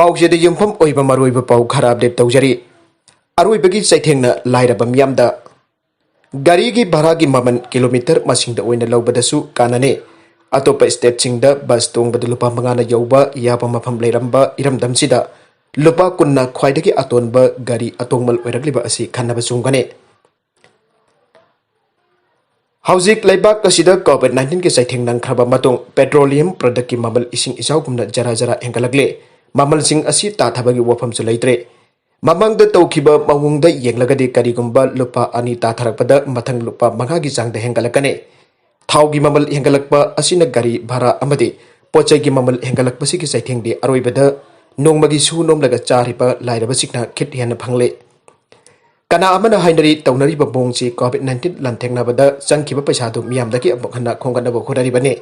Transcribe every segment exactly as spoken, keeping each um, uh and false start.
ꯄꯥꯎꯆꯦꯗ ꯌꯨꯝꯐꯝ ꯑꯣꯏꯕ ꯃꯔꯨꯑꯣꯏꯕ ꯄꯥꯎ ꯈꯔ ꯑꯞꯗꯦꯠ ꯇꯧꯖꯔꯤ꯫ ꯑꯔꯣꯏꯕꯒꯤ ꯆꯩꯊꯦꯡꯅ ꯂꯥꯏꯔꯕ ꯃꯤꯌꯥꯝꯗ꯫ ꯒꯥꯔꯤꯒꯤ ꯚꯔꯥꯒꯤ ꯃꯃꯜ ꯀꯤꯂꯣꯃꯤꯇꯔ ꯃꯁꯤꯡꯗ ꯑꯣꯏꯅ ꯂꯧꯕꯗꯁꯨ ꯀꯥꯟꯅꯅꯤ꯫ ꯑꯇꯣꯞꯄ ꯁ꯭ꯇꯦꯠꯁꯤꯡꯗ ꯕꯁ ꯇꯣꯡꯕꯗ ꯂꯨꯄꯥ ꯃꯉꯥꯅ ꯌꯧꯕ ꯌꯥꯕ ꯃꯐꯝ ꯂꯩꯔꯝꯕ ꯏꯔꯝꯗꯝꯁꯤꯗ ꯂꯨꯄꯥ ꯀꯨꯟꯅ ꯈ꯭ꯋꯥꯏꯗꯒꯤ ꯑꯇꯣꯟꯕ ꯒꯥꯔꯤ ꯑꯇꯣꯡꯃꯜ ꯑꯣꯏꯔꯛꯂꯤꯕ ꯑꯁꯤ ꯈꯟꯅꯕ ꯆꯨꯝꯒꯅꯤ꯫ ꯍꯧꯖꯤꯛ ꯂꯩꯕꯥꯛ ꯑꯁꯤꯗ ꯀꯣꯚꯤꯗ ꯅꯥꯏꯟꯇꯤꯟꯒꯤ ꯆꯩꯊꯦꯡ ꯅꯪꯈ꯭ꯔꯕ ꯃꯇꯨꯡ ꯄꯦꯇ꯭ꯔꯣꯂꯤꯌꯝ ꯄ꯭ꯔꯗꯛꯀꯤ ꯃꯃꯜ ꯏꯁꯤꯡ ꯏꯆꯥꯎꯒꯨꯝꯅ ꯖꯔꯥ ꯖꯔꯥ ꯍꯦꯟꯒꯠꯂꯛꯂꯤ꯫ ꯃꯃꯜꯁꯤꯡ ꯑꯁꯤ ꯇꯥꯊꯕꯒꯤ ꯋꯥꯐꯝꯁꯨ ꯂꯩꯇ꯭ꯔꯦ꯫ ꯃꯃꯥꯡꯗ ꯇꯧꯈꯤꯕ ꯃꯑꯣꯡꯗ ꯌꯦꯡꯂꯒꯗꯤ ꯀꯔꯤꯒꯨꯝꯕ ꯂꯨꯄꯥ ꯑꯅꯤ ꯇꯥꯊꯔꯛꯄꯗ ꯃꯊꯪ ꯂꯨꯄꯥ ꯃꯉꯥꯒꯤ ꯆꯥꯡꯗ ꯍꯦꯟꯒꯠꯂꯛꯀꯅꯤ꯫ ꯊꯥꯎꯒꯤ ꯃꯃꯜ ꯍꯦꯟꯒꯠꯂꯛꯄ ꯑꯁꯤꯅ ꯒꯥꯔꯤ ꯚꯔꯥ ꯑꯃꯗꯤ ꯄꯣꯠ ꯆꯩꯒꯤ ꯃꯃꯜ ꯍꯦꯟꯒꯠꯂꯛꯄꯁꯤꯒꯤ ꯆꯩꯊꯦꯡꯗꯤ ꯑꯔꯣꯏꯕꯗ ꯅꯣꯡꯃꯒꯤ ꯁꯨ ꯅꯣꯝꯂꯒ ꯆꯥꯔꯤꯕ ꯂꯥꯏꯔꯕꯁꯤꯡꯅ ꯈꯤꯠ ꯍꯦꯟꯅ ꯐꯪꯂꯦ꯫ ꯀꯅꯥ ꯑꯃꯅ ꯍꯥꯏꯅꯔꯤ, ꯇꯧꯅꯔꯤꯕ ꯃꯑꯣꯡꯁꯤ ꯀꯣꯚꯤꯗ ꯅꯥꯏꯟꯇꯤꯟ ꯂꯥꯟꯊꯦꯡꯅꯕꯗ ꯆꯪꯈꯤꯕ ꯄꯩꯁꯥꯗꯨ ꯃꯤꯌꯥꯝꯗꯒꯤ ꯑꯃꯨꯛ ꯍꯟꯅ ꯈꯣꯝꯒꯠꯅꯕ ꯍꯣꯠꯅꯔꯤꯕꯅꯤ꯫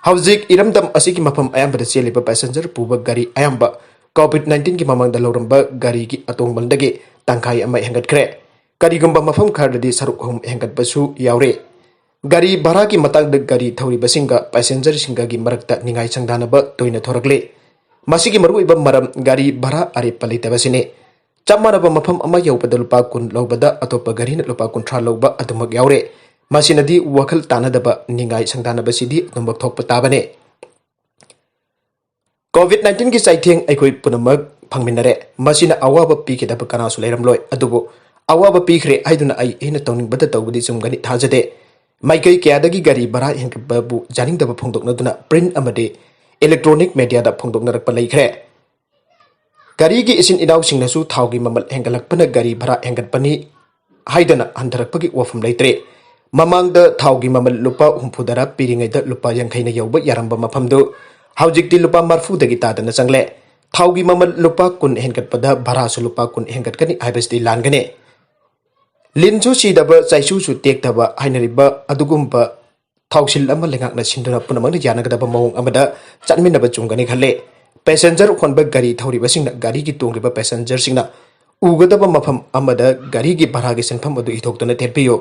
ꯍꯧꯖꯤꯛ ꯏꯔꯝꯗꯝ ꯑꯁꯤꯒꯤ ꯃꯐꯝ ꯑꯌꯥꯝꯕꯗ ꯆꯦꯜꯂꯤꯕ ꯄꯦꯁꯦꯟꯖꯔ ꯄꯨꯕ ꯒꯥꯔꯤ ꯑꯌꯥꯝꯕ ꯀꯣꯚꯤꯗ ꯅꯥꯏꯟꯇꯤꯟꯒꯤ ꯃꯃꯥꯡꯗ ꯂꯧꯔꯝꯕ ꯒꯥꯔꯤꯒꯤ ꯑꯇꯣꯡꯃꯜꯗꯒꯤ ꯇꯪꯈꯥꯏ ꯑꯃ ꯍꯦꯟꯒꯠꯈ꯭ꯔꯦ꯫ ꯀꯔꯤꯒꯨꯝꯕ ꯃꯐꯝ ꯈꯔꯗꯗꯤ ꯁꯔꯨꯛ ꯑꯍꯨꯝ ꯍꯦꯟꯒꯠꯄꯁꯨ ꯌꯥꯎꯔꯦ꯫ ꯒꯥꯔꯤ ꯚꯔꯥꯒꯤ ꯃꯇꯥꯡꯗ ꯒꯥꯔꯤ ꯊꯧꯔꯤꯕꯁꯤꯡꯒ ꯄꯦꯁꯦꯟꯖꯔꯁꯤꯡꯒꯒꯤ ꯃꯔꯛꯇ ꯅꯤꯡꯉꯥꯏ ꯁꯪꯗꯥꯅꯕ ꯇꯣꯏꯅ ꯊꯣꯔꯛꯂꯤ꯫ ꯃꯁꯤꯒꯤ ꯃꯔꯨꯑꯣꯏꯕ ꯃꯔꯝ ꯒꯥꯔꯤ ꯚꯔꯥ ꯑꯔꯦꯞꯄ ꯂꯩꯇꯕꯁꯤꯅꯤ꯫ ꯆꯞ ꯃꯥꯟꯅꯕ ꯃꯐꯝ ꯑꯃ ꯌꯧꯕꯗ ꯂꯨꯄꯥ ꯀꯨꯟ ꯂꯧꯕꯗ ꯑꯇꯣꯞꯄ ꯒꯥꯔꯤꯅ ꯂꯨꯄꯥ ꯀꯨꯟꯊ꯭ꯔꯥ ꯂꯧꯕ ꯑꯗꯨꯃꯛ ꯌꯥꯎꯔꯦ꯫ ꯃꯁꯤꯅꯗꯤ ꯋꯥꯈꯜ ꯇꯥꯅꯗꯕ, ꯅꯤꯡꯉꯥꯏ ꯁꯪꯗꯥꯅꯕꯁꯤꯗꯤ ꯑꯗꯨꯃꯛ ꯊꯣꯛꯄ ꯇꯥꯕꯅꯤ꯫ ꯀꯣꯚꯤꯗ ꯅꯥꯏꯟꯇꯤꯟꯒꯤ ꯆꯩꯊꯦꯡ ꯑꯩꯈꯣꯏ ꯄꯨꯝꯅꯃꯛ ꯐꯪꯃꯤꯟꯅꯔꯦ꯫ ꯃꯁꯤꯅ ꯑꯋꯥꯕ ꯄꯤꯈꯤꯗꯕ ꯀꯅꯥꯁꯨ ꯂꯩꯔꯝꯂꯣꯏ꯫ ꯑꯗꯨꯕꯨ ꯑꯋꯥꯕ ꯄꯤꯈ꯭ꯔꯦ ꯍꯥꯏꯗꯨꯅ ꯑꯩ ꯑꯩꯅ ꯇꯧꯅꯤꯡꯕꯗ ꯇꯧꯕꯗꯤ ꯆꯨꯝꯒꯅꯤ ꯊꯥꯖꯗꯦ꯫ ꯃꯥꯏꯀꯩ ꯀꯌꯥꯗꯒꯤ ꯒꯥꯔꯤ ꯚꯔꯥ ꯍꯦꯟꯒꯠꯄꯕꯨ ꯌꯥꯅꯤꯡꯗꯕ ꯐꯣꯡꯗꯣꯛꯅꯗꯨꯅ ꯄ꯭ꯔꯤꯟꯠ ꯑꯃꯗꯤ ꯏꯂꯦꯛꯇ꯭ꯔꯣꯅꯤꯛ ꯃꯦꯗꯤꯌꯥꯗ ꯐꯣꯡꯗꯣꯛꯅꯔꯛꯄ ꯂꯩꯈ꯭ꯔꯦ꯫ ꯒꯥꯔꯤꯒꯤ ꯏꯆꯤꯟ ꯏꯅꯥꯎꯁꯤꯡꯅꯁꯨ ꯊꯥꯎꯒꯤ ꯃꯃꯜ ꯍꯦꯟꯒꯠꯂꯛꯄꯅ ꯒꯥꯔꯤ ꯚꯔꯥ ꯍꯦꯟꯒꯠꯄꯅꯤ ꯍꯥꯏꯗꯅ ꯍꯟꯊꯔꯛꯄꯒꯤ ꯋꯥꯐꯝ ꯂꯩꯇ꯭ꯔꯦ꯫ ꯃꯃꯥꯡꯗ ꯊꯥꯎꯒꯤ ꯃꯃꯜ ꯂꯨꯄꯥ ꯍꯨꯝꯐꯨꯗꯔ ꯄꯤꯔꯤꯉꯩꯗ ꯂꯨꯄꯥ ꯌꯥꯡꯈꯩꯅ ꯌꯧꯕ ꯌꯥꯔꯝꯕ ꯃꯐꯝꯗꯨ ꯍꯧꯖꯤꯛꯇꯤ ꯂꯨꯄꯥ ꯃꯔꯐꯨꯗꯒꯤ ꯇꯥꯗꯅ ꯆꯪꯂꯦ꯫ ꯊꯥꯎꯒꯤ ꯃꯃꯜ ꯂꯨꯄꯥ ꯀꯨꯟ ꯍꯦꯟꯒꯠꯄꯗ ꯚꯔꯥꯁꯨ ꯂꯨꯄꯥ ꯀꯨꯟ ꯍꯦꯟꯒꯠꯀꯅꯤ ꯍꯥꯏꯕꯁꯤꯗꯤ ꯂꯥꯟꯒꯅꯤ꯫ ꯂꯤꯟꯁꯨ ꯁꯤꯗꯕ, ꯆꯩꯁꯨꯁꯨ ꯇꯦꯛꯇꯕ ꯍꯥꯏꯅꯔꯤꯕ ꯑꯗꯨꯒꯨꯝꯕ ꯊꯧꯁꯤꯜ ꯑꯃ ꯂꯩꯉꯥꯛꯅ ꯁꯤꯟꯗꯨꯅ ꯄꯨꯝꯅꯃꯛꯅ ꯌꯥꯅꯒꯗꯕ ꯃꯑꯣꯡ ꯑꯃꯗ ꯆꯠꯃꯤꯟꯅꯕ ꯆꯨꯝꯒꯅꯤ ꯈꯜꯂꯤ꯫ ꯄꯦꯁꯦꯟꯖꯔ ꯍꯣꯟꯕ ꯒꯥꯔꯤ ꯊꯧꯔꯤꯕꯁꯤꯡꯅ ꯒꯥꯔꯤꯒꯤ ꯇꯣꯡꯂꯤꯕ ꯄꯦꯁꯦꯟꯖꯔꯁꯤꯡꯅ ꯎꯒꯗꯕ ꯃꯐꯝ ꯑꯃꯗ ꯒꯥꯔꯤꯒꯤ ꯚꯔꯥꯒꯤ ꯁꯦꯟꯐꯝ ꯑꯗꯨ ꯏꯊꯣꯛꯇꯨꯅ ꯊꯦꯠꯄꯤꯌꯨ꯫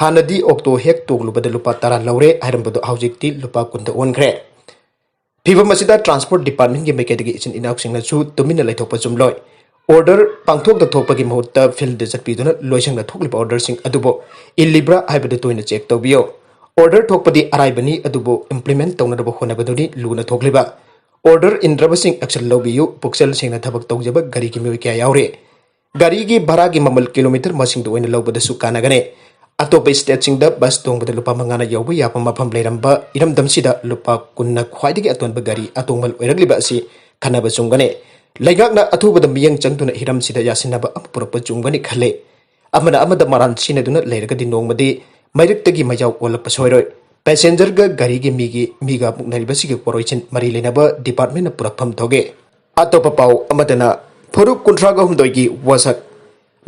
ꯍꯥꯟꯅꯗꯤ ꯑꯣꯛꯇꯣ ꯍꯦꯛ ꯇꯣꯡꯂꯨꯕꯗ ꯂꯨꯄꯥ ꯇꯔꯥ ꯂꯧꯔꯦ ꯍꯥꯏꯔꯝꯕꯗꯨ ꯍꯧꯖꯤꯛꯇꯤ ꯂꯨꯄꯥ ꯀꯨꯟꯗ ꯑꯣꯟꯈ꯭ꯔꯦ꯫ ꯐꯤꯚꯝ ꯑꯁꯤꯗ ꯇ꯭ꯔꯥꯟꯁꯄꯣꯔꯠ ꯗꯤꯄꯥꯔꯠꯃꯦꯟꯒꯤ ꯃꯥꯏꯀꯩꯗꯒꯤ ꯏꯆꯤꯟ ꯏꯅꯥꯎꯁꯤꯡꯅꯁꯨ ꯇꯨꯃꯤꯟꯅ ꯂꯩꯊꯣꯛꯄ ꯆꯨꯝꯂꯣꯏ꯫ ꯑꯣꯔꯗꯔ ꯄꯥꯡꯊꯣꯛꯇ ꯊꯣꯛꯄꯒꯤ ꯃꯍꯨꯠꯇ ꯐꯤꯜꯗ ꯆꯠꯄꯤꯗꯨꯅ ꯂꯣꯏꯁꯪꯗ ꯊꯣꯛꯂꯤꯕ ꯑꯣꯔꯗꯔꯁꯤꯡ ꯑꯗꯨꯕꯨ ꯏꯜꯂꯤꯕ꯭ꯔꯥ ꯍꯥꯏꯕꯗꯨ ꯇꯣꯏꯅ ꯆꯦꯛ ꯇꯧꯕꯤꯌꯨ꯫ ꯑꯣꯔꯗꯔ ꯊꯣꯛꯄꯗꯤ ꯑꯔꯥꯏꯕꯅꯤ, ꯑꯗꯨꯕꯨ ꯏꯝꯄ꯭ꯂꯤꯃꯦꯟꯠ ꯇꯧꯅꯅꯕ ꯍꯣꯠꯅꯕꯗꯨꯅꯤ ꯂꯨꯅ ꯊꯣꯛꯂꯤꯕ꯫ ꯑꯣꯔꯗꯔ ꯏꯟꯗ꯭ꯔꯕꯁꯤꯡ ꯑꯦꯛꯁꯟ ꯂꯧꯕꯤꯌꯨ꯫ ꯄꯨꯛꯆꯦꯜ ꯁꯦꯡꯅ ꯊꯕꯛ ꯇꯧꯖꯕ ꯒꯥꯔꯤꯒꯤ ꯃꯤꯑꯣꯏ ꯀꯌꯥ ꯌꯥꯎꯔꯤ꯫ ꯒꯥꯔꯤꯒꯤ ꯚꯔꯥꯒꯤ ꯃꯃꯜ ꯀꯤꯂꯣꯃꯤꯇꯔ ꯃꯁꯤꯡꯗ ꯑꯣꯏꯅ ꯂꯧꯕꯗꯁꯨ ꯀꯥꯟꯅꯒꯅꯤ꯫ ꯑꯇꯣꯞꯄ ꯁ꯭ꯇꯦꯠꯁꯤꯡꯗ ꯕꯁ ꯇꯣꯡꯕꯗ ꯂꯨꯄꯥ ꯃꯉꯥꯅ ꯌꯧꯕ ꯌꯥꯕ ꯃꯐꯝ ꯂꯩꯔꯝꯕ ꯏꯔꯝꯗꯝꯁꯤꯗ ꯂꯨꯄꯥ ꯀꯨꯟꯅ ꯈ꯭ꯋꯥꯏꯗꯒꯤ ꯑꯇꯣꯟꯕ ꯒꯥꯔꯤ ꯑꯇꯣꯡꯕ ꯑꯣꯏꯔꯛꯂꯤꯕ ꯑꯁꯤ ꯈꯟꯅꯕ ꯆꯨꯝꯒꯅꯤ꯫ ꯂꯩꯉꯥꯛꯅ ꯑꯊꯨꯕꯗ ꯃꯤꯠꯌꯦꯡ ꯆꯪꯗꯨꯅ ꯍꯤꯔꯝꯁꯤꯗ ꯌꯥꯁꯤꯟꯅꯕ ꯑꯃ ꯄꯨꯔꯛꯄ ꯆꯨꯝꯒꯅꯤ ꯈꯜꯂꯤ꯫ ꯑꯃꯅ ꯑꯃꯗ ꯃꯔꯥꯟ ꯁꯤꯟꯅꯗꯨꯅ ꯂꯩꯔꯒꯗꯤ ꯅꯣꯡꯃꯗꯤ ꯃꯩꯔꯛꯇꯒꯤ ꯃꯩꯖꯥꯎ ꯑꯣꯜꯂꯛꯄ ꯁꯣꯏꯔꯣꯏ꯫ ꯄꯦꯁꯦꯟꯖꯔꯒ ꯒꯥꯔꯤꯒꯤ ꯃꯤꯒꯤ ꯃꯤꯒ ꯃꯨꯛꯅꯔꯤꯕꯁꯤꯒꯤ ꯋꯥꯔꯣꯏꯁꯤꯟ ꯃꯔꯤ ꯂꯩꯅꯕ ꯗꯤꯄꯥꯔꯠꯃꯦꯟꯅ ꯄꯨꯔꯛꯐꯝ ꯊꯣꯛꯏ꯫ ꯑꯇꯣꯞꯄ ꯄꯥꯎ ꯑꯃꯗꯅ, ꯐꯨꯔꯨꯞ ꯀꯨꯟꯊ꯭ꯔꯥꯒ ꯍꯨꯝꯗꯣꯏꯒꯤ ꯋꯥꯁꯛ꯫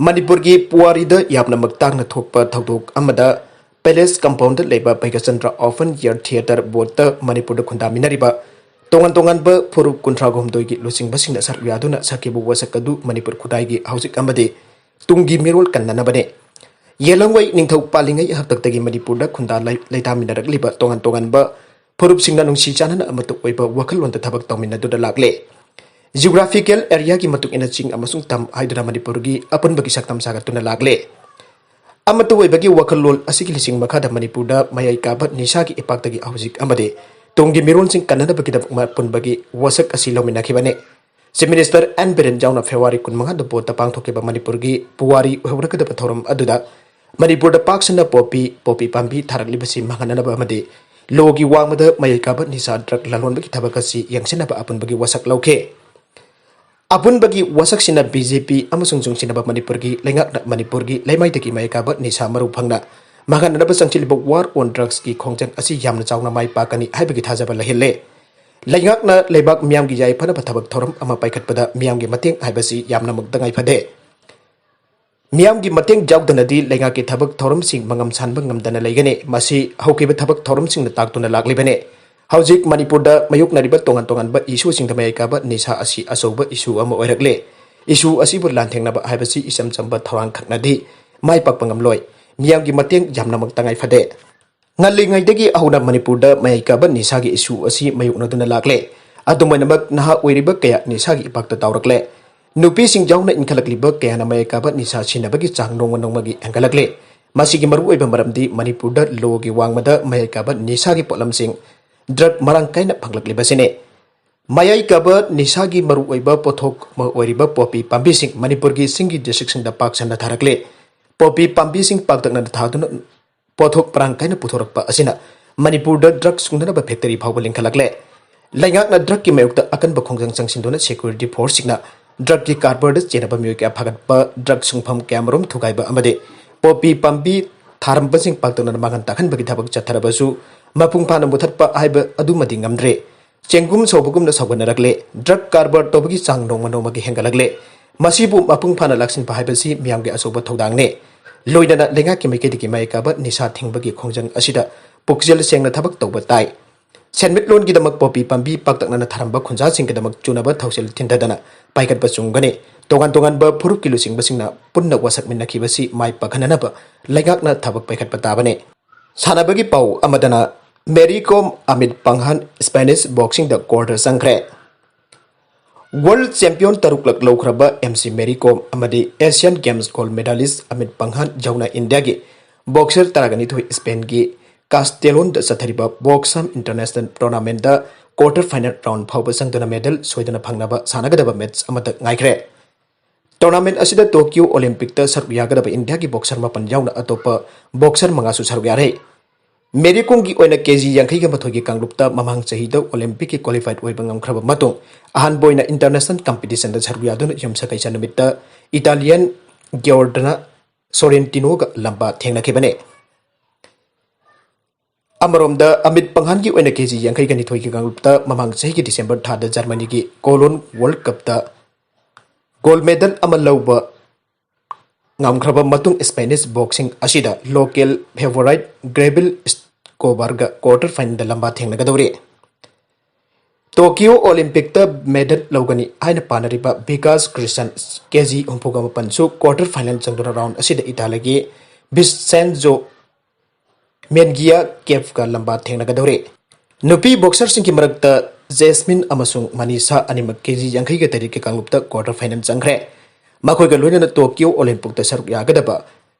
ꯃꯅꯤꯄꯨꯔꯒꯤ ꯄꯨꯋꯥꯔꯤꯗ ꯌꯥꯝꯅꯃꯛ ꯇꯥꯡꯅ ꯊꯣꯛꯄ ꯊꯧꯗꯣꯛ ꯑꯃꯗ ꯄꯦꯂꯦꯁ ꯀꯝꯄꯥꯎꯟꯗ ꯂꯩꯕ ꯚꯩꯒꯆꯟꯗ꯭ꯔ ꯑꯣꯄꯟ ꯑꯦꯌꯔ ꯊꯤꯌꯦꯇꯔ ꯕꯣꯠꯇ ꯃꯅꯤꯄꯨꯔꯗ ꯈꯨꯟꯗꯥꯃꯤꯟꯅꯔꯤꯕ ꯇꯣꯉꯥꯟ ꯇꯣꯉꯥꯟꯕ ꯐꯨꯔꯨꯞ ꯀꯨꯟꯊ꯭ꯔꯥꯒ ꯍꯨꯝꯗꯣꯏꯒꯤ ꯂꯨꯆꯤꯡꯕꯁꯤꯡꯅ ꯁꯔꯨꯛ ꯌꯥꯗꯨꯅ ꯁꯛꯈꯤꯕ ꯋꯥꯁꯛ ꯑꯗꯨ ꯃꯅꯤꯄꯨꯔ ꯈꯨꯟꯅꯥꯏꯒꯤ ꯍꯧꯖꯤꯛ ꯑꯃꯗꯤ ꯇꯨꯡꯒꯤ ꯃꯤꯔꯣꯜ ꯀꯟꯅꯅꯕꯅꯤ꯫ ꯌꯦꯂꯪꯋꯩ ꯅꯤꯡꯊꯧ ꯄꯥꯜꯂꯤꯉꯩ ꯍꯥꯛꯇꯛꯇꯒꯤ ꯃꯅꯤꯄꯨꯔꯗ ꯈꯨꯟꯗꯥ ꯂꯩ-, ꯂꯩꯇꯥꯃꯤꯟꯅꯔꯛꯂꯤꯕ ꯇꯣꯉꯥꯟ ꯇꯣꯉꯥꯟꯕ ꯐꯨꯔꯨꯞꯁꯤꯡꯅ ꯅꯨꯡꯁꯤ ꯆꯥꯟꯅꯅ ꯑꯃꯠꯇ ꯑꯣꯏꯕ ꯋꯥꯈꯜꯂꯣꯟꯗ ꯊꯕꯛ ꯇꯧꯃꯤꯟꯅꯗꯨꯅ ꯂꯥꯛꯂꯦ꯫ ꯖꯤꯑꯣꯒ꯭ꯔꯥꯐꯤꯀꯦꯜ ꯑꯦꯔꯤꯌꯥꯒꯤ ꯃꯇꯨꯡ ꯏꯟꯅ ꯆꯤꯡ ꯑꯃꯁꯨꯡ ꯇꯝ ꯍꯥꯏꯗꯨꯅ ꯃꯅꯤꯄꯨꯔꯒꯤ ꯑꯄꯨꯟꯕꯒꯤ ꯁꯛꯇꯝ ꯁꯥꯒꯠꯇꯨꯅ ꯂꯥꯛꯂꯦ꯫ ꯑꯃꯠꯇ ꯑꯣꯏꯕꯒꯤ ꯋꯥꯈꯜꯂꯣꯟ ꯑꯁꯤꯒꯤ ꯂꯤꯁꯤꯡ ꯃꯈꯥꯗ ꯃꯅꯤꯄꯨꯔꯗ ꯃꯌꯥꯏ ꯀꯥꯕ ꯅꯤꯁꯥꯒꯤ ꯏꯄꯥꯛꯇꯒꯤ ꯍꯧꯖꯤꯛ ꯑꯃꯗꯤ ꯇꯨꯡꯒꯤ ꯃꯤꯔꯣꯜꯁꯤꯡ ꯀꯟꯅꯅꯕꯒꯤꯗꯃꯛ ꯑꯄꯨꯟꯕꯒꯤ ꯋꯥꯁꯛ ꯑꯁꯤ ꯂꯧꯃꯤꯟꯅꯈꯤꯕꯅꯤ꯫ ꯆꯤꯐ ꯃꯤꯅꯤꯁꯇꯔ ꯑꯦꯟ ꯕꯤꯔꯦꯟ ꯌꯥꯎꯅ ꯐꯦꯕ꯭ꯔꯨꯋꯥꯔꯤ ꯀꯨꯟꯃꯉꯥꯗ ꯕꯣꯠꯇ ꯄꯥꯡꯊꯣꯛꯈꯤꯕ ꯃꯅꯤꯄꯨꯔꯒꯤ ꯄꯨꯋꯥꯔꯤ ꯑꯣꯏꯍꯧꯔꯒꯗꯕ ꯊꯧꯔꯝ ꯑꯗꯨꯗ ꯃꯅꯤꯄꯨꯔꯗ ꯄꯥꯛ ꯁꯟꯅ ꯄꯣꯄꯤ, ꯄꯣꯄꯤ ꯄꯥꯝꯕꯤ ꯊꯥꯔꯛꯂꯤꯕꯁꯤ ꯃꯥꯡꯍꯟꯅꯅꯕ ꯑꯃꯗꯤ ꯂꯣꯒꯤ ꯋꯥꯡꯃꯗ ꯃꯌꯥꯏ ꯀꯥꯕ ꯅꯤꯁꯥ ꯗ꯭ꯔꯒ ꯂꯂꯣꯟꯕꯒꯤ ꯊꯕꯛ ꯑꯁꯤ ꯌꯦꯡꯁꯤꯟꯅꯕ ꯑꯄꯨꯟꯕꯒꯤ ꯋꯥꯁꯛ ꯂꯧꯈꯤ꯫ ꯑꯄꯨꯟꯕꯒꯤ ꯋꯥꯁꯛꯁꯤꯅ ꯕꯤ ꯖꯦ ꯄꯤ ꯑꯃꯁꯨꯡ ꯆꯨꯡꯁꯤꯟꯅꯕ ꯃꯅꯤꯄꯨꯔꯒꯤ ꯂꯩꯉꯥꯛꯅ ꯃꯅꯤꯄꯨꯔꯒꯤ ꯂꯩꯃꯥꯏꯗꯒꯤ ꯃꯌꯥꯏ ꯀꯥꯕ ꯅꯤꯁꯥ ꯃꯔꯨ ꯐꯪꯅ ꯃꯥꯡꯍꯟꯅꯅꯕ ꯆꯪꯁꯤꯜꯂꯤꯕ ꯋꯥꯔ ꯑꯣꯟ ꯗ꯭ꯔꯒꯁꯀꯤ ꯈꯣꯡꯖꯪ ꯑꯁꯤ ꯌꯥꯝꯅ ꯆꯥꯎꯅ ꯃꯥꯏ ꯄꯥꯛꯀꯅꯤ ꯍꯥꯏꯕꯒꯤ ꯊꯥꯖꯕ ꯂꯩꯍꯜꯂꯦ꯫ ꯂꯩꯉꯥꯛꯅ ꯂꯩꯕꯥꯛ ꯃꯤꯌꯥꯝꯒꯤ ꯌꯥꯏꯐꯅꯕ ꯊꯕꯛ ꯊꯧꯔꯝ ꯑꯃ ꯄꯥꯏꯈꯠꯄꯗ ꯃꯤꯌꯥꯝꯒꯤ ꯃꯇꯦꯡ ꯍꯥꯏꯕꯁꯤ ꯌꯥꯝꯅꯃꯛ ꯇꯉꯥꯏ ꯐꯗꯦ꯫ ꯃꯤꯌꯥꯝꯒꯤ ꯃꯇꯦꯡ ꯌꯥꯎꯗꯅꯗꯤ ꯂꯩꯉꯥꯛꯀꯤ ꯊꯕꯛ ꯊꯧꯔꯝꯁꯤꯡ ꯃꯉꯝ ꯁꯥꯟꯕ ꯉꯝꯗꯅ ꯂꯩꯒꯅꯤ꯫ ꯃꯁꯤ ꯍꯧꯈꯤꯕ ꯊꯕꯛ ꯊꯧꯔꯝꯁꯤꯡꯅ ꯇꯥꯛꯇꯨꯅ ꯂꯥꯛꯂꯤꯕꯅꯤ꯫ ꯍꯧꯖꯤꯛ ꯃꯅꯤꯄꯨꯔꯗ ꯃꯥꯌꯣꯛꯅꯔꯤꯕ ꯇꯣꯉꯥꯟ ꯇꯣꯉꯥꯟꯕ ꯏꯁꯨꯁꯤꯡꯗ ꯃꯌꯥꯏ ꯀꯥꯕ ꯅꯤꯁꯥ ꯑꯁꯤ ꯑꯆꯧꯕ ꯏꯁꯨ ꯑꯃ ꯑꯣꯏꯔꯛꯂꯦ꯫ ꯏꯁꯨ ꯑꯁꯤꯕꯨ ꯂꯥꯟꯊꯦꯡꯅꯕ ꯍꯥꯏꯕꯁꯤ ꯏꯆꯝ ꯆꯝꯕ ꯊꯧꯔꯥꯡ ꯈꯛꯅꯗꯤ ꯃꯥꯏ ꯄꯥꯛꯄ ꯉꯝꯂꯣꯏ꯫ ꯃꯤꯌꯥꯝꯒꯤ ꯃꯇꯦꯡ ꯌꯥꯝꯅꯃꯛ ꯇꯉꯥꯏ ꯐꯗꯦ꯫ ꯉꯜꯂꯤꯉꯩꯗꯒꯤ ꯍꯧꯅ ꯃꯅꯤꯄꯨꯔꯗ ꯃꯌꯥꯏ ꯀꯥꯕ ꯅꯤꯁꯥꯒꯤ ꯏꯁꯨ ꯑꯁꯤ ꯃꯥꯌꯣꯛꯅꯗꯨꯅ ꯂꯥꯛꯂꯦ꯫ ꯑꯗꯨꯝ ꯑꯣꯏꯅꯃꯛ, ꯅꯍꯥ ꯑꯣꯏꯔꯤꯕ ꯀꯌꯥ ꯅꯤꯁꯥꯒꯤ ꯏꯄꯥꯛꯇ ꯇꯥꯎꯔꯛꯂꯦ꯫ ꯅꯨꯄꯤꯁꯤꯡ ꯌꯥꯎꯅ ꯏꯟꯈꯠꯂꯛꯂꯤꯕ ꯀꯌꯥꯅ ꯃꯌꯥꯏ ꯀꯥꯕ ꯅꯤꯁꯥ ꯁꯤꯖꯤꯟꯅꯕꯒꯤ ꯆꯥꯡ ꯅꯣꯡꯃ ꯅꯣꯡꯃꯒꯤ ꯍꯦꯟꯒꯠꯂꯛꯂꯦ꯫ ꯃꯁꯤꯒꯤ ꯃꯔꯨꯑꯣꯏꯕ ꯃꯔꯝꯗꯤ ꯃꯅꯤꯄꯨꯔꯗ ꯂꯣꯒꯤ ꯋꯥꯡꯃꯗ ꯃꯌꯥꯏ ꯀꯥꯕ ꯅꯤꯁꯥꯒꯤ ꯄꯣꯠꯂꯝꯁꯤꯡ, ꯗ꯭ꯔꯒ ꯃꯔꯥꯡ ꯀꯥꯏꯅ ꯐꯪꯂꯛꯂꯤꯕꯁꯤꯅꯤ꯫ ꯃꯌꯥꯏ ꯀꯥꯕ ꯅꯤꯁꯥꯒꯤ ꯃꯔꯨꯑꯣꯏꯕ ꯄꯣꯠꯊꯣꯛ ꯑꯃ ꯑꯣꯏꯔꯤꯕ ꯄꯣꯄꯤ ꯄꯥꯝꯕꯤꯁꯤꯡ ꯃꯅꯤꯄꯨꯔꯒꯤ ꯆꯤꯡꯒꯤ ꯗꯤꯁꯇ꯭ꯔꯤꯛꯁꯤꯡꯗ ꯄꯥꯛ ꯁꯟꯅ ꯊꯥꯔꯛꯂꯦ꯫ ꯄꯣꯄꯤ ꯄꯥꯝꯕꯤꯁꯤꯡ ꯄꯥꯛꯇꯛꯅꯅ ꯊꯥꯗꯨꯅ ꯄꯣꯠꯊꯣꯛ ꯃꯔꯥꯡ ꯀꯥꯏꯅ ꯄꯨꯊꯣꯔꯛꯄ ꯑꯁꯤꯅ ꯃꯅꯤꯄꯨꯔꯗ ꯗ꯭ꯔꯒ ꯁꯨꯡꯅꯅꯕ ꯐꯦꯛꯇꯔꯤ ꯐꯥꯎꯕ ꯂꯤꯡꯈꯠꯂꯛꯂꯦ꯫ ꯂꯩꯉꯥꯛꯅ ꯗ꯭ꯔꯒꯀꯤ ꯃꯥꯌꯣꯛꯇ ꯑꯀꯟꯕ ꯈꯣꯡꯖꯪ ꯆꯪꯁꯤꯟꯗꯨꯅ ꯁꯦꯀ꯭ꯌꯨꯔꯤꯇꯤ ꯐꯣꯔꯁꯁꯤꯡꯅ ꯗ꯭ꯔꯒꯀꯤ ꯀꯥꯔꯕꯥꯔꯗ ꯆꯦꯟꯅꯕ ꯃꯤꯑꯣꯏ ꯀꯌꯥ ꯐꯥꯒꯠꯄ, ꯗ꯭ꯔꯒ ꯁꯨꯡꯐꯝ ꯀꯌꯥꯃꯔꯨꯝ ꯊꯨꯒꯥꯏꯕ ꯑꯃꯗꯤ ꯄꯣꯄꯤ ꯄꯥꯝꯕꯤ ꯊꯥꯔꯝꯕꯁꯤꯡ ꯄꯥꯛꯇꯛꯅꯅ ꯃꯥꯡꯍꯟ ꯇꯥꯛꯍꯟꯕꯒꯤ ꯊꯕꯛ ꯆꯠꯊꯔꯕꯁꯨ ꯃꯄꯨꯡ ꯐꯥꯅ ꯃꯨꯊꯠꯄ ꯍꯥꯏꯕ ꯑꯗꯨꯃꯗꯤ ꯉꯝꯗ꯭ꯔꯦ꯫ ꯆꯦꯡꯒꯨꯝ ꯁꯧꯕꯒꯨꯝꯅ ꯁꯧꯒꯠꯅꯔꯛꯂꯦ꯫ ꯗ꯭ꯔꯒ ꯀꯥꯔꯕꯥꯔ ꯇꯧꯕꯒꯤ ꯆꯥꯡ ꯅꯣꯡꯃ ꯅꯣꯡꯃꯒꯤ ꯍꯦꯟꯒꯠꯂꯛꯂꯦ꯫ ꯃꯁꯤꯕꯨ ꯃꯄꯨꯡ ꯐꯥꯅ ꯂꯥꯛꯁꯤꯟꯕ ꯍꯥꯏꯕꯁꯤ ꯃꯤꯌꯥꯝꯒꯤ ꯑꯆꯧꯕ ꯊꯧꯗꯥꯡꯅꯤ꯫ ꯂꯣꯏꯅꯅ ꯂꯩꯉꯥꯛꯀꯤ ꯃꯥꯏꯀꯩꯗꯒꯤ ꯃꯥꯏ ꯀꯥꯕ ꯅꯤꯁꯥ ꯊꯤꯡꯕꯒꯤ ꯈꯣꯡꯖꯪ ꯑꯁꯤꯗ ꯄꯨꯛꯆꯦꯜ ꯁꯦꯡꯅ ꯊꯕꯛ ꯇꯧꯕ ꯇꯥꯏ꯫ ꯁꯦꯟꯃꯤꯠꯂꯣꯟꯒꯤꯗꯃꯛ ꯄꯣꯄꯤ ꯄꯥꯝꯕꯤ ꯄꯥꯛꯇꯛꯅꯅ ꯊꯥꯔꯝꯕ ꯈꯨꯟꯖꯥꯁꯤꯡꯒꯤꯗꯃꯛ ꯆꯨꯅꯕ ꯊꯧꯁꯤꯜ ꯊꯤꯟꯊꯗꯅ ꯄꯥꯏꯈꯠꯄ ꯆꯨꯝꯒꯅꯤ꯫ ꯇꯣꯉꯥꯟ ꯇꯣꯉꯥꯟꯕ ꯐꯨꯔꯨꯞꯀꯤ ꯂꯨꯆꯤꯡꯕꯁꯤꯡꯅ ꯄꯨꯟꯅ ꯋꯥꯁꯛꯃꯤꯟꯅꯈꯤꯕꯁꯤ ꯃꯥꯏ ꯄꯥꯛꯍꯟꯅꯅꯕ ꯂꯩꯉꯥꯛꯅ ꯊꯕꯛ ꯄꯥꯏꯈꯠꯄ ꯇꯥꯕꯅꯤ꯫ ꯁꯥꯟꯅꯕꯒꯤ ꯄꯥꯎ ꯑꯃꯗꯅ, ꯃꯦꯔꯤ ꯀꯣꯝ, ꯑꯃꯤꯠ ꯄꯪꯍꯥꯟ Spanish boxingꯗ quarter ꯆꯪꯈ꯭ꯔꯦ꯫ ꯋꯥꯔꯜꯗ ꯆꯦꯝꯄꯤꯌꯟ ꯇꯔꯨꯛꯂꯛ ꯂꯧꯈ꯭ꯔꯕ ꯑꯦꯝ ꯁꯤ ꯃꯦꯔꯤ ꯀꯣꯝ ꯑꯃꯗꯤ Asian Games gold medalist Amit ꯄꯪꯍꯥꯟ ꯌꯥꯎꯅ ꯏꯟꯗꯤꯌꯥꯒꯤ ꯕꯣꯛꯁꯔ ꯇꯔꯥꯒ ꯅꯤꯊꯣꯏ ꯏꯁꯄꯦꯟꯒꯤ ꯀꯥꯁꯇꯦꯂꯣꯟꯗ ꯆꯠꯊꯔꯤꯕ ꯕꯣꯛꯁꯝ ꯏꯟꯇꯔꯅꯦꯁꯅꯦꯜ ꯇꯣꯔꯅꯥꯃꯦꯟꯗ quarter final round ꯐꯥꯎꯕ ꯆꯪꯗꯨꯅ ꯃꯦꯗꯜ ꯁꯣꯏꯗꯅ ꯐꯪꯅꯕ ꯁꯥꯟꯅꯒꯗꯕ ꯃꯦꯠꯆ ꯑꯃꯇ ꯉꯥꯏꯈ꯭ꯔꯦ꯫ ꯇꯣꯔꯅꯥꯃꯦꯟ ꯑꯁꯤꯗ ꯇꯣꯀꯤꯌꯣ ꯑꯣꯂꯤꯝꯄꯤꯛꯇ ꯁꯔꯨꯛ ꯌꯥꯒꯗꯕ ꯏꯟꯗꯤꯌꯥꯒꯤ ꯕꯣꯛꯁꯔ ꯃꯥꯄꯟ ꯌꯥꯎꯅ ꯑꯇꯣꯞꯄ ꯕꯣꯛꯁꯔ ꯃꯉꯥꯁꯨ ꯁꯔꯨꯛ ꯌꯥꯔꯦ꯫ ꯃꯦꯔꯤ ꯀꯣꯝꯒꯤ ꯑꯣꯏꯅ ꯀꯦꯖꯤ ꯌꯥꯡꯈꯩꯒ ꯃꯥꯊꯣꯏꯒꯤ ꯀꯥꯡꯂꯨꯞꯇ ꯃꯃꯥꯡ ꯆꯍꯤꯗ ꯑꯣꯂꯤꯝꯄꯤꯛꯀꯤ ꯀ꯭ꯋꯥꯂꯤꯐꯥꯏꯗ ꯑꯣꯏꯕ ꯉꯝꯈ꯭ꯔꯕ ꯃꯇꯨꯡ, ꯑꯍꯥꯟꯕ ꯑꯣꯏꯅ ꯏꯟꯇꯔꯅꯦꯁꯅꯦꯜ ꯀꯝꯄꯤꯇꯤꯁꯟꯗ ꯁꯔꯨꯛ ꯌꯥꯗꯨꯅ ꯌꯨꯝꯁꯀꯩꯁ ꯅꯨꯃꯤꯠꯇ ꯏꯇꯥꯂꯤꯌꯟ ꯒꯤꯌꯣꯔꯗꯅ ꯁꯣꯔꯦꯟꯇꯤꯅꯣꯒ ꯂꯝꯕꯥ ꯊꯦꯡꯅꯈꯤꯕꯅꯤ꯫ ꯑꯃꯔꯣꯝꯗ, ꯑꯃꯤꯠ ꯄꯪꯍꯥꯟꯒꯤ ꯑꯣꯏꯅ ꯀꯦꯖꯤ ꯌꯥꯡꯈꯩꯒ ꯅꯤꯊꯣꯏꯒꯤ ꯀꯥꯡꯂꯨꯞꯇ ꯃꯃꯥꯡ ꯆꯍꯤꯒꯤ ꯗꯤꯁꯦꯝꯕꯔ ꯊꯥꯗ ꯖꯔꯃꯅꯤꯒꯤ ꯀꯣꯂꯣꯟ ꯋꯥꯔꯜꯗ ꯀꯞꯇ ꯒꯣꯜꯗ ꯃꯦꯗꯜ ꯑꯃ ꯂꯧꯕ ꯉꯝꯈ꯭ꯔꯕ ꯃꯇꯨꯡ, ꯏꯁꯄꯦꯅꯤꯁ ꯕꯣꯛꯁꯤꯡ ꯑꯁꯤꯗ ꯂꯣꯀꯦꯜ ꯐꯦꯚꯣꯔꯥꯏꯠ ꯒ꯭ꯔꯦꯕꯤꯜ ꯏꯁꯀꯣꯕꯥꯔꯒ quarter finalꯗ ꯂꯝꯕꯥ ꯊꯦꯡꯅꯒꯗꯧꯔꯤ꯫ ꯇꯣꯀꯤꯌꯣ ꯑꯣꯂꯤꯝꯄꯤꯛꯇ ꯃꯦꯗꯜ ꯂꯧꯒꯅꯤ ꯍꯥꯏꯅ ꯄꯥꯅꯔꯤꯕ ꯕꯤꯀꯥꯁ ꯀ꯭ꯔꯤꯁꯟ, ꯀꯦꯖꯤ ꯍꯨꯝꯐꯨꯒ ꯃꯥꯄꯟꯁꯨ quarter final ꯆꯪꯗꯨꯅ round ꯑꯁꯤꯗ ꯏꯇꯥꯂꯤꯒꯤ ꯚꯤꯁꯦꯟꯖꯣ ꯃꯦꯟꯒꯤꯌꯥ ꯀꯦꯞꯀ ꯂꯝꯕꯥ ꯊꯦꯡꯅꯒꯗꯧꯔꯤ꯫ ꯅꯨꯄꯤ ꯕꯣꯛꯁꯔꯁꯤꯡꯒꯤ ꯃꯔꯛꯇ ꯖꯦꯁꯃꯤꯟ ꯑꯃꯁꯨꯡ ꯃꯅꯤꯁꯥ ꯑꯅꯤꯃꯛ ꯀꯦꯖꯤ ꯌꯥꯡꯈꯩꯒ ꯇꯔꯦꯠꯀꯤ ꯀꯥꯡꯂꯨꯞꯇ ꯀ꯭ꯋꯥꯔꯇꯔ ꯐꯥꯏꯅꯦꯜ ꯆꯪꯈ꯭ꯔꯦ꯫ ꯃꯈꯣꯏꯒ ꯂꯣꯏꯅꯅ ꯇꯣꯀꯤꯌꯣ ꯑꯣꯂꯤꯝꯄꯤꯛꯇ ꯁꯔꯨꯛ ꯌꯥꯒꯗꯕ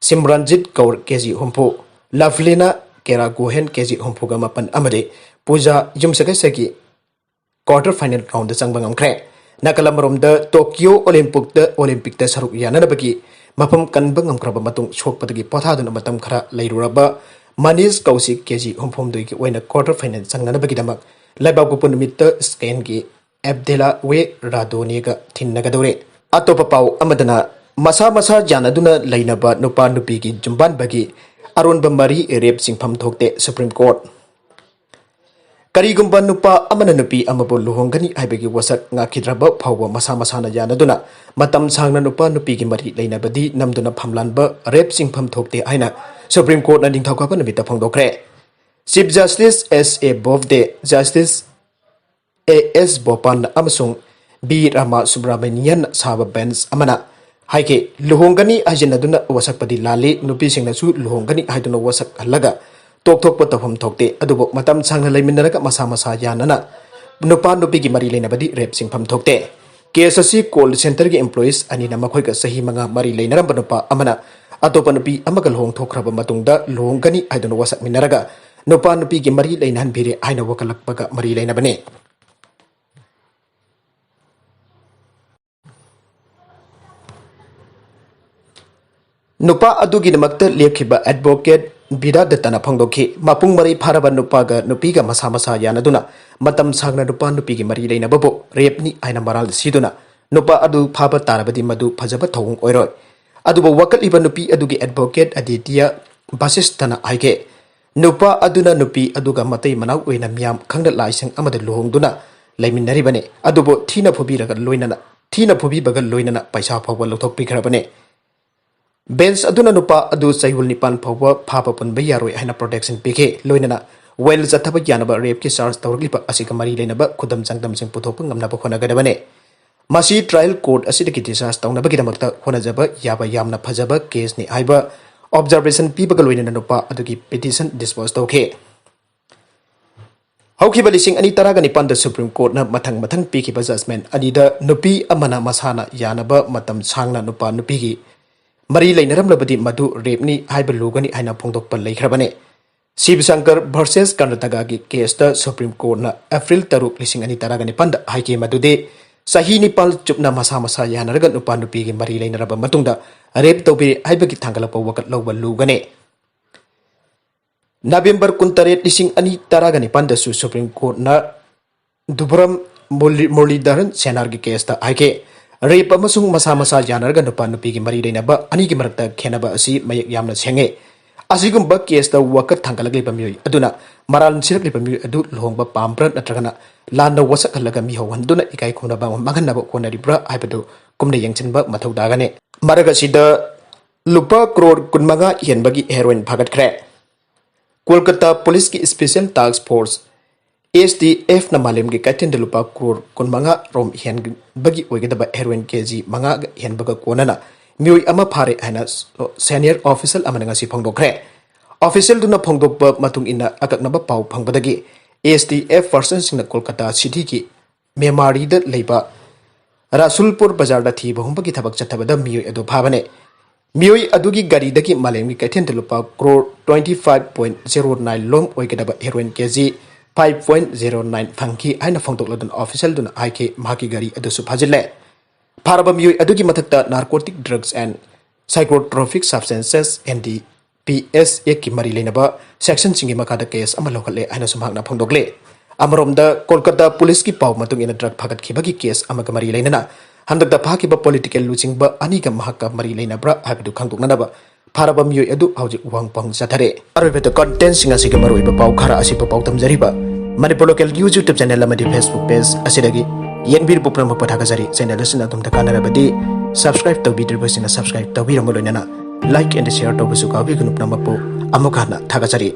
ꯁꯤꯝꯔꯟꯖꯤꯠ ꯀꯧꯔ ꯀꯦꯖꯤ ꯍꯨꯝꯐꯨ, ꯂꯚꯂꯤꯅꯥ ꯀꯦꯔꯥꯒꯣꯍꯦꯟ ꯀꯦꯖꯤ ꯍꯨꯝꯐꯨꯒ ꯃꯥꯄꯟ ꯑꯃꯗꯤ ꯄꯨꯖꯥ ꯌꯨꯝꯁꯀꯩꯁꯒꯤ ꯀ꯭ꯋꯥꯔꯇꯔ ꯐꯥꯏꯅꯦꯜ ꯔꯥꯎꯟꯗ ꯆꯪꯕ ꯉꯝꯈ꯭ꯔꯦ꯫ ꯅꯥꯀꯜ ꯑꯃꯔꯣꯝꯗ ꯇꯣꯀꯤꯌꯣ ꯑꯣꯂꯤꯝꯄꯤꯛꯇ, ꯑꯣꯂꯤꯝꯄꯤꯛꯇ ꯁꯔꯨꯛ ꯌꯥꯅꯅꯕꯒꯤ ꯃꯐꯝ ꯀꯟꯕ ꯉꯝꯈ꯭ꯔꯕ ꯃꯇꯨꯡ ꯁꯣꯛꯄꯗꯒꯤ ꯄꯣꯊꯥꯗꯨꯅ ꯃꯇꯝ ꯈꯔ ꯂꯩꯔꯨꯔꯕ ꯃꯅꯤꯁ ꯀꯧꯁꯤꯛ ꯀꯦꯖꯤ ꯍꯨꯝꯐꯨꯍꯨꯝꯗꯣꯏꯒꯤ ꯑꯣꯏꯅ ꯀ꯭ꯋꯥꯔꯇꯔ ꯐꯥꯏꯅꯦꯜ ꯆꯪꯅꯅꯕꯒꯤꯗꯃꯛ ꯂꯩꯕꯥꯛꯄꯣꯛꯄ ꯅꯨꯃꯤꯠꯇ ꯁ꯭ꯄꯦꯟꯒꯤ ꯑꯦꯕꯗꯦꯂꯥ ꯋꯦ ꯔꯥꯗꯣꯅꯦꯒ ꯊꯤꯟꯅꯒꯗꯧꯔꯦ꯫ ꯑꯇꯣꯞꯄ ꯄꯥꯎ ꯑꯃꯗꯅ ꯃꯁꯥ ꯃꯁꯥ ꯌꯥꯅꯗꯨꯅ ꯂꯩꯅꯕ ꯅꯨꯄꯥ ꯅꯨꯄꯤꯒꯤ ꯖꯨꯝꯕꯥꯟꯕꯒꯤ ꯑꯔꯣꯟꯕ ꯃꯔꯤ ꯔꯦꯞ ꯆꯤꯡꯐꯝ ꯊꯣꯛꯇꯦ ꯁꯨꯄ꯭ꯔꯤꯝ ꯀꯣꯔꯠ꯫ ꯀꯔꯤꯒꯨꯝꯕ ꯅꯨꯄꯥ ꯑꯃꯅ ꯅꯨꯄꯤ ꯑꯃꯕꯨ ꯂꯨꯍꯣꯡꯒꯅꯤ ꯍꯥꯏꯕꯒꯤ ꯋꯥꯁꯛ ꯉꯥꯛꯈꯤꯗ꯭ꯔꯕ ꯐꯥꯎꯕ ꯃꯁꯥ ꯃꯁꯥꯅ ꯌꯥꯅꯗꯨꯅ ꯃꯇꯝ ꯁꯥꯡꯅ ꯅꯨꯄꯥ ꯅꯨꯄꯤꯒꯤ ꯃꯔꯤ ꯂꯩꯅꯕꯗꯤ ꯅꯝꯗꯨꯅ ꯐꯝꯂꯥꯟꯕ ꯔꯦꯞ ꯆꯤꯡꯐꯝ ꯊꯣꯛꯇꯦ ꯍꯥꯏꯅ ꯁꯨꯄ꯭ꯔꯤꯝ ꯀꯣꯔꯠꯅ ꯅꯤꯡꯊꯧꯀꯥꯕ ꯅꯨꯃꯤꯠꯇ ꯐꯣꯡꯗꯣꯛꯈ꯭ꯔꯦ꯫ Chief justice S A Bobde, justice A S Bopanna ꯑꯃꯁꯨꯡ ꯕꯤ ꯔꯥꯃꯥ ꯁꯨꯕ꯭ꯔꯥꯃꯅꯤꯌꯟꯅ ꯁꯥꯕ ꯕꯦꯟꯆ ꯑꯃꯅ ꯍꯥꯏꯈꯤ, ꯂꯨꯍꯣꯡꯒꯅꯤ ꯍꯥꯏꯖꯤꯟꯅꯗꯨꯅ ꯋꯥꯁꯛꯄꯗꯤ ꯂꯥꯜꯂꯤ, ꯅꯨꯄꯤꯁꯤꯡꯅꯁꯨ ꯂꯨꯍꯣꯡꯒꯅꯤ ꯍꯥꯏꯗꯨꯅ ꯋꯥꯁꯛꯍꯜꯂꯒ ꯇꯣꯛꯊꯣꯛꯄ ꯇꯧꯐꯝ ꯊꯣꯛꯇꯦ, ꯑꯗꯨꯕꯨ ꯃꯇꯝ ꯁꯥꯡꯅ ꯂꯩꯃꯤꯟꯅꯔꯒ ꯃꯁꯥ ꯃꯁꯥ ꯌꯥꯅꯅ ꯅꯨꯄꯥ ꯅꯨꯄꯤꯒꯤ ꯃꯔꯤ ꯂꯩꯅꯕꯗꯤ ꯔꯦꯞ ꯆꯤꯡꯐꯝ ꯊꯣꯛꯇꯦ꯫ ꯀꯦꯁ ꯑꯁꯤ ꯀꯣꯜ ꯁꯦꯟꯇꯔꯒꯤ ꯑꯦꯝꯄ꯭ꯂꯣꯌꯤꯁ ꯑꯅꯤꯅ ꯃꯈꯣꯏꯒ ꯆꯍꯤ ꯃꯉꯥ ꯃꯔꯤ ꯂꯩꯅꯔꯝꯕ ꯅꯨꯄꯥ ꯑꯃꯅ ꯑꯇꯣꯞꯄ ꯅꯨꯄꯤ ꯑꯃꯒ ꯂꯨꯍꯣꯡꯊꯣꯛꯈ꯭ꯔꯕ ꯃꯇꯨꯡꯗ ꯂꯨꯍꯣꯡꯒꯅꯤ ꯍꯥꯏꯗꯨꯅ ꯋꯥꯁꯛꯃꯤꯟꯅꯔꯒ ꯅꯨꯄꯥ ꯅꯨꯄꯤꯒꯤ ꯃꯔꯤ ꯂꯩꯅꯍꯟꯕꯤꯔꯦ ꯍꯥꯏꯅ ꯋꯥꯀꯠꯂꯛꯄꯒ ꯃꯔꯤ ꯂꯩꯅꯕꯅꯤ꯫ ꯅꯨꯄꯥ ꯑꯗꯨꯒꯤꯗꯃꯛꯇ ꯂꯦꯞꯈꯤꯕ ꯑꯦꯗꯚꯣꯀꯦꯠ ꯕꯤꯗꯥꯗꯠꯇꯅ ꯐꯣꯡꯗꯣꯛꯈꯤ, ꯃꯄꯨꯡ ꯃꯔꯩ ꯐꯥꯔꯕ ꯅꯨꯄꯥꯒ ꯅꯨꯄꯤꯒ ꯃꯁꯥ ꯃꯁꯥ ꯌꯥꯅꯗꯨꯅ ꯃꯇꯝ ꯁꯥꯡꯅ ꯅꯨꯄꯥ ꯅꯨꯄꯤꯒꯤ ꯃꯔꯤ ꯂꯩꯅꯕꯕꯨ ꯔꯦꯞꯅꯤ ꯍꯥꯏꯅ ꯃꯔꯥꯜ ꯁꯤꯗꯨꯅ ꯅꯨꯄꯥ ꯑꯗꯨ ꯐꯥꯕ ꯇꯥꯔꯕꯗꯤ ꯃꯗꯨ ꯐꯖꯕ ꯊꯧꯑꯣꯡ ꯑꯣꯏꯔꯣꯏ꯫ ꯑꯗꯨꯕꯨ ꯋꯥꯀꯠꯂꯤꯕ ꯅꯨꯄꯤ ꯑꯗꯨꯒꯤ ꯑꯦꯗꯚꯣꯀꯦꯠ ꯑꯗꯤꯇꯤꯌꯥ ꯕꯥꯁꯤꯁꯇꯅ ꯍꯥꯏꯈꯤ, ꯅꯨꯄꯥ ꯑꯗꯨꯅ ꯅꯨꯄꯤ ꯑꯗꯨꯒ ꯃꯇꯩ ꯃꯅꯥꯎ ꯑꯣꯏꯅ ꯃꯤꯌꯥꯝ ꯈꯪꯅ ꯂꯥꯏꯁꯪ ꯑꯃꯗ ꯂꯨꯍꯣꯡꯗꯨꯅ ꯂꯩꯃꯤꯟꯅꯔꯤꯕꯅꯤ, ꯑꯗꯨꯕꯨ ꯊꯤꯅ ꯐꯨꯕꯤꯔꯒ ꯂꯣꯏꯅꯅ, ꯊꯤꯅ ꯐꯨꯕꯤꯕꯒ ꯂꯣꯏꯅꯅ ꯄꯩꯁꯥ ꯐꯥꯎꯕ ꯂꯧꯊꯣꯛꯄꯤꯈ꯭ꯔꯕꯅꯤ꯫ ꯕꯦꯟꯆ ꯑꯗꯨꯅ ꯅꯨꯄꯥ ꯑꯗꯨ ꯆꯌꯣꯜ ꯅꯤꯄꯥꯟ ꯐꯥꯎꯕ ꯐꯥꯕ ꯄꯨꯟꯕ ꯌꯥꯔꯣꯏ ꯍꯥꯏꯅ ꯄ꯭ꯔꯣꯇꯦꯛꯁꯟ ꯄꯤꯈꯤ, ꯂꯣꯏꯅꯅ ꯋꯦꯜ ꯆꯠꯊꯕ ꯌꯥꯅꯕ ꯔꯦꯞꯀꯤ ꯆꯥꯔꯖ ꯇꯧꯔꯛꯂꯤꯕ ꯑꯁꯤꯒ ꯃꯔꯤ ꯂꯩꯅꯕ ꯈꯨꯗꯝ ꯆꯥꯡꯗꯝꯁꯤꯡ ꯄꯨꯊꯣꯛꯄ ꯉꯝꯅꯕ ꯍꯣꯠꯅꯒꯗꯕꯅꯤ꯫ ꯃꯁꯤ ꯇ꯭ꯔꯥꯏꯌꯦꯜ ꯀꯣꯔꯠ ꯑꯁꯤꯗꯒꯤ ꯗꯤꯁꯆꯥꯔꯖ ꯇꯧꯅꯕꯒꯤꯗꯃꯛꯇ ꯍꯣꯠꯅꯖꯕ ꯌꯥꯕ ꯌꯥꯝꯅ ꯐꯖꯕ ꯀꯦꯁꯅꯤ ꯍꯥꯏꯕ ꯑꯣꯕꯖꯥꯔꯕꯦꯁꯟ ꯄꯤꯕꯒ ꯂꯣꯏꯅꯅ ꯅꯨꯄꯥ ꯑꯗꯨꯒꯤ ꯄꯤꯇꯤꯁꯟ ꯗꯤꯁꯄꯣꯖ ꯇꯧꯈꯤ꯫ ꯍꯧꯈꯤꯕ ꯂꯤꯁꯤꯡ ꯑꯅꯤ ꯇꯔꯥꯒ ꯅꯤꯄꯥꯟꯗ ꯁꯨꯄ꯭ꯔꯤꯝ ꯀꯣꯔꯠꯅ ꯃꯊꯪ ꯃꯊꯪ ꯄꯤꯈꯤꯕ ꯖꯖꯃꯦꯟ ꯑꯅꯤꯗ ꯅꯨꯄꯤ ꯑꯃꯅ ꯃꯁꯥꯅ ꯌꯥꯅꯕ ꯃꯇꯝ ꯁꯥꯡꯅ ꯅꯨꯄꯥ ꯅꯨꯄꯤꯒꯤ ꯃꯔꯤ ꯂꯩꯅꯔꯝꯂꯕꯗꯤ ꯃꯗꯨ ꯔꯦꯞꯅꯤ ꯍꯥꯏꯕ ꯂꯨꯒꯅꯤ ꯍꯥꯏꯅ ꯐꯣꯡꯗꯣꯛꯄ ꯂꯩꯈ꯭ꯔꯕꯅꯤ꯫ ꯁꯤꯕ ꯁꯪꯀꯔ ꯚꯔꯁꯦꯁ ꯀꯔꯅꯥꯇꯀꯥꯒꯤ ꯀꯦꯁꯇ ꯁꯨꯄ꯭ꯔꯤꯝ ꯀꯣꯔꯠꯅ ꯑꯦꯄ꯭ꯔꯤꯜ ꯇꯔꯨꯛ, ꯂꯤꯁꯤꯡ ꯑꯅꯤ ꯇꯔꯥꯒ ꯅꯤꯄꯥꯟꯗ ꯍꯥꯏꯈꯤ ꯃꯗꯨꯗꯤ ꯆꯍꯤ ꯅꯤꯄꯥꯜ ꯆꯨꯞꯅ ꯃꯁꯥ ꯃꯁꯥ ꯌꯥꯅꯔꯒ ꯅꯨꯄꯥ ꯅꯨꯄꯤꯒꯤ ꯃꯔꯤ ꯂꯩꯅꯔꯕ ꯃꯇꯨꯡꯗ ꯔꯦꯞ ꯇꯧꯕꯤꯔꯦ ꯍꯥꯏꯕꯒꯤ ꯊꯥꯡꯒꯠꯂꯛꯄ ꯋꯥꯀꯠ ꯂꯧꯕ ꯂꯨꯒꯅꯤ꯫ ꯅꯕꯦꯝꯕꯔ ꯀꯨꯟꯇꯔꯦꯠ, ꯂꯤꯁꯤꯡ ꯑꯅꯤ ꯇꯔꯥꯒ ꯅꯤꯄꯥꯟꯗꯁꯨ ꯁꯨꯄ꯭ꯔꯤꯝ ꯀꯣꯔꯠꯅ ꯗꯨꯕ꯭ꯔꯝ ꯃꯨꯔꯂꯤ-, ꯃꯨꯔꯂꯤꯙꯔꯟ ꯁꯦꯅꯥꯔꯒꯤ ꯀꯦꯁꯇ ꯍꯥꯏꯈꯤ, ꯔꯦꯞ ꯑꯃꯁꯨꯡ ꯃꯁꯥ ꯃꯁꯥ ꯌꯥꯅꯔꯒ ꯅꯨꯄꯥ ꯅꯨꯄꯤꯒꯤ ꯃꯔꯤ ꯂꯩꯅꯕ ꯑꯅꯤꯒꯤ ꯃꯔꯛꯇ ꯈꯦꯟꯅꯕ ꯑꯁꯤ ꯃꯌꯦꯛ ꯌꯥꯝꯅ ꯁꯦꯡꯉꯦ꯫ ꯑꯁꯤꯒꯨꯝꯕ ꯀꯦꯁꯇ ꯋꯥꯀꯠ ꯊꯥꯡꯒꯠꯂꯛꯂꯤꯕ ꯃꯤꯑꯣꯏ ꯑꯗꯨꯅ ꯃꯔꯥꯜ ꯁꯤꯔꯛꯂꯤꯕ ꯃꯤꯑꯣꯏ ꯑꯗꯨ ꯂꯨꯍꯣꯡꯕ ꯄꯥꯝꯕ꯭ꯔꯥ ꯅꯠꯇ꯭ꯔꯒꯅ ꯂꯥꯟꯅ ꯋꯥꯁꯛꯍꯜꯂꯒ ꯃꯤꯍꯧꯍꯟꯗꯨꯅ ꯏꯀꯥꯏ ꯈꯨꯝꯅꯕ ꯃꯥꯡꯍꯟꯅꯕ ꯍꯣꯠꯅꯔꯤꯕ꯭ꯔꯥ ꯍꯥꯏꯕꯗꯨ ꯀꯨꯞꯅ ꯌꯦꯡꯁꯤꯟꯕ ꯃꯊꯧ ꯇꯥꯒꯅꯤ꯫ ꯃꯔꯛ ꯑꯁꯤꯗ ꯂꯨꯄꯥ ꯀ꯭ꯔꯣꯔ ꯀꯨꯟꯃꯉꯥ ꯍꯦꯟꯕꯒꯤ ꯍꯦꯔꯣꯏꯟ ꯐꯥꯒꯠꯈ꯭ꯔꯦ꯫ ꯀꯣꯜꯀꯇꯥ ꯄꯨꯂꯤꯁꯀꯤ ꯁ꯭ꯄꯦꯁꯤꯌꯦꯜ ꯇꯥꯁꯛ ꯐꯣꯔꯁ, ꯑꯦꯁ ꯇꯤ ꯑꯦꯐꯅ ꯃꯥꯂꯦꯝꯒꯤ ꯀꯩꯊꯦꯜꯗ ꯂꯨꯄꯥ ꯀ꯭ꯔꯣꯔ ꯀꯨꯟꯃꯉꯥ ꯔꯣꯝ ꯍꯦꯟꯕꯒꯤ ꯑꯣꯏꯒꯗꯕ ꯍꯦꯔꯣꯏꯟ ꯀꯦ ꯖꯤ ꯃꯉꯥꯒ ꯍꯦꯟꯕꯒ ꯀꯣꯟꯅꯅ ꯃꯤꯑꯣꯏ ꯑꯃ ꯐꯥꯔꯦ ꯍꯥꯏꯅ ꯁꯦꯅꯤꯌꯔ ꯑꯣꯐꯤꯁꯤꯌꯦꯜ ꯑꯃꯅ ꯉꯁꯤ ꯐꯣꯡꯗꯣꯛꯈ꯭ꯔꯦ꯫ ꯑꯣꯐꯤꯁꯤꯌꯦꯜꯗꯨꯅ ꯐꯣꯡꯗꯣꯛꯄ ꯃꯇꯨꯡ ꯏꯟꯅ, ꯑꯀꯛꯅꯕ ꯄꯥꯎ ꯐꯪꯕꯗꯒꯤ, ꯑꯦꯁ ꯇꯤ ꯑꯦꯐ ꯄꯔꯁꯟꯁꯤꯡꯅ ꯀꯣꯜꯀꯇꯥ ꯁꯤꯇꯤꯒꯤ ꯃꯦꯃꯥꯔꯤꯗ ꯂꯩꯕ ꯔꯥꯁꯨꯜꯄꯨꯔ ꯕꯖꯥꯔꯗ ꯊꯤꯕ ꯍꯨꯝꯕꯒꯤ ꯊꯕꯛ ꯆꯠꯊꯕꯗ ꯃꯤꯑꯣꯏ ꯑꯗꯨ ꯐꯥꯕꯅꯦ꯫ ꯃꯤꯑꯣꯏ ꯑꯗꯨꯒꯤ ꯒꯥꯔꯤꯗꯒꯤ ꯃꯥꯂꯦꯝꯒꯤ ꯀꯩꯊꯦꯜꯗ ꯂꯨꯄꯥ crore twenty five point zero nine ꯂꯣꯝ ꯑꯣꯏꯒꯗꯕ ꯍꯦꯔꯣꯏꯟ ꯀꯦ G five point zero nine ꯐꯪꯈꯤ ꯍꯥꯏꯅ ꯐꯣꯡꯗꯣꯛꯂꯗꯨꯅ ꯑꯣꯐꯤꯁꯤꯌꯦꯜꯗꯨꯅ ꯍꯥꯏꯈꯤ꯫ ꯃꯍꯥꯛꯀꯤ ꯒꯥꯔꯤ ꯑꯗꯨꯁꯨ ꯐꯥꯖꯤꯜꯂꯦ꯫ ꯐꯥꯔꯕ ꯃꯤꯑꯣꯏ ꯑꯗꯨꯒꯤ ꯃꯊꯛꯇ Narcotic Drugs and Psychotropic Substances, N D P S Act ꯀꯤ ꯃꯔꯤ ꯂꯩꯅꯕ ꯁꯦꯛꯁꯟꯁꯤꯡꯒꯤ ꯃꯈꯥꯗ ꯀꯦꯁ ꯑꯃ ꯂꯧꯈꯠꯂꯦ ꯍꯥꯏꯅꯁꯨ ꯃꯍꯥꯛꯅ ꯐꯣꯡꯗꯣꯛꯂꯦ꯫ ꯑꯃꯔꯣꯝꯗ, ꯀꯣꯜꯀꯇꯥ ꯄꯨꯂꯤꯁꯀꯤ ꯄꯥꯎ ꯃꯇꯨꯡ ꯏꯟꯅ, ꯗ꯭ꯔꯒ ꯐꯥꯒꯠꯈꯤꯕꯒꯤ ꯀꯦꯁ ꯑꯃꯒ ꯃꯔꯤ ꯂꯩꯅꯅ ꯍꯟꯗꯛꯇ ꯐꯥꯈꯤꯕ ꯄꯣꯂꯤꯇꯤꯀꯦꯜ ꯂꯨꯆꯤꯡꯕ ꯑꯅꯤꯒ ꯃꯍꯥꯛꯀ ꯃꯔꯤ ꯂꯩꯅꯕ꯭ꯔꯥ ꯍꯥꯏꯕꯗꯨ ꯈꯪꯗꯣꯛꯅꯅꯕ ꯐꯥꯔꯕ ꯃꯤꯑꯣꯏ ꯑꯗꯨ ꯍꯧꯖꯤꯛ ꯋꯥꯍꯪ ꯄꯥꯎꯍꯪ ꯆꯠꯊꯔꯦ꯫ ꯑꯔꯣꯏꯕꯗ, ꯀꯟꯇꯦꯟꯁꯤꯡ ꯑꯁꯤꯒꯤ ꯃꯔꯨꯑꯣꯏꯕ ꯄꯥꯎ ꯈꯔ ꯑꯁꯤꯕꯨ ꯄꯥꯎꯗꯝꯖꯔꯤꯕ Manipur local news YouTube channel ꯑꯃꯗꯤ Facebook ꯄꯦꯖ ꯑꯁꯤꯗꯒꯤ ꯌꯦꯡꯕꯤꯔꯤꯕ ꯄꯨꯝꯅꯃꯛꯄꯨ ꯊꯥꯒꯠꯆꯔꯤ꯫ ꯆꯦꯅꯦꯜ ꯑꯁꯤꯅ ꯑꯗꯣꯝꯗ ꯀꯥꯟꯅꯔꯕꯗꯤ, ꯁꯕꯁꯀ꯭ꯔꯥꯏꯕ ꯇꯧꯕꯤꯗ꯭ꯔꯤꯕꯁꯤꯡꯅ ꯁꯕꯁꯀ꯭ꯔꯥꯏꯕ ꯇꯧꯕꯤꯔꯝꯕ ꯂꯣꯏꯅꯅ ꯂꯥꯏꯛ ꯑꯦꯟ ꯁꯤꯌꯔ ꯇꯧꯕꯁꯨ ꯀꯥꯎꯕꯤꯒꯅꯨ꯫ ꯄꯨꯝꯅꯃꯛꯄꯨ ꯑꯃꯨꯛ ꯍꯟꯅ ꯊꯥꯒꯠꯆꯔꯤ꯫